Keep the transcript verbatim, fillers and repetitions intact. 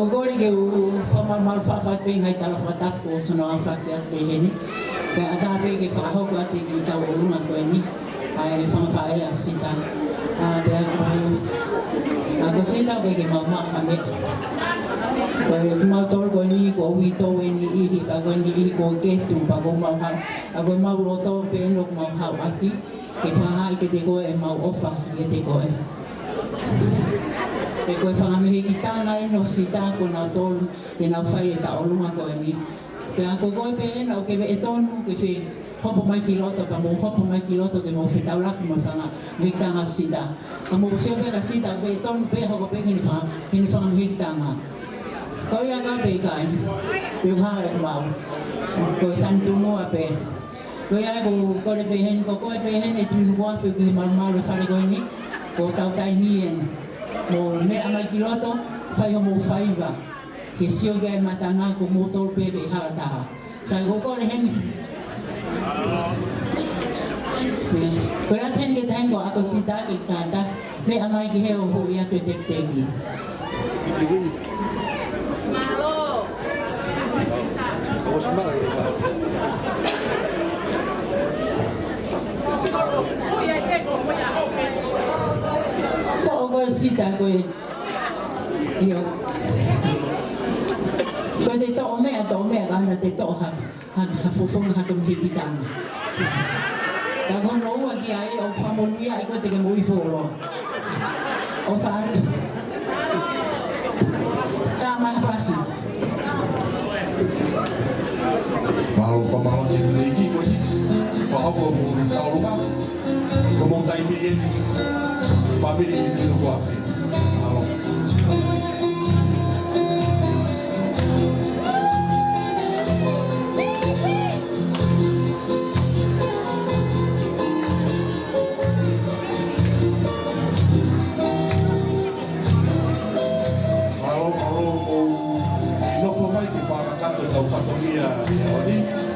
Kole ke u fakamalumalu fafahi pē ngaahi tala fakatapu kuo ʻosi hono aofaki atu pē heni. Pea ʻatā pē ke fakahoko atu ki he tau ʻolunga ko eni ʻa e fanga faʻē ʻa Sita. ʻA, pea ko, ʻa, ko Sita ʻoku ʻikai ke mau maʻu ha meʻa. Ko e kimautolu ko eni kuo uitou eni ʻi he, pea ko eni ʻi he kuo kehe atu, pea kuo mau haʻu. ʻA, ko ʻemau loto pē eni ʻoku mau haʻu ʻaki ke fakahā kiate koe ʻemau ʻofa kiate koe. Pea ko e fanga mehekitanga eni ʻo Sita ko nautolu te nau fai e tau ʻolunga ko eni. Pea ko koe pē ena ʻoku ke veʻe tonu ke fie hopo mai ki loto, pea mou hopo mai ki loto ke mou fetaulaki mo e fanga mehekitanga ʻa Sita. Ka mou sio pē kia Sita, veʻe tonu pē, hoko pē ki heʻene fanga, ki heʻene fanga mehekitanga. Ko ia ka pē kai, pe u hala ʻeku maʻu. Ko e Sami Tumu ʻa pē. Ko ia ʻoku ou kole pē heni, ko koe pē heni ʻe Tuʻinukuafe ki he malumalu e fale ko eni, ko hotau taimi eni. Mou meʻa mai ki loto, fai hoʻomou faiva. Ke sio ki ai e matanga ko moutolu pē pē hala taha. Sai, ʻoku ou kole heni. Ko ia ʻoku heni ke tahen ko ako Sita ke tata. Meʻa mai ki he ʻoku ʻi ai e tekiteki. Toʻo ko ē Sita ko ē. ʻIo. Ko ʻete toʻo meʻa, toʻo meʻa ka ʻoua te toʻo ha, ha, ha fofonga ha tau mehekitanga. Ka ko hono ua ki ai ʻoku fakamonūʻia ai koe te ke moʻui fuoloa. ʻOfa atu. Tama fasi. Mālō fakamālō ki he fefine ko eni. Fakahoko hoʻomou tau ʻolunga. Ko hoʻomou taimi eni. Fāmili ʻi Tuʻinukuafe. Mālō. Mālō, mālō, ʻoku ou nofo mai ke fakakakato e tau fatongia ʻi he ʻaho ni.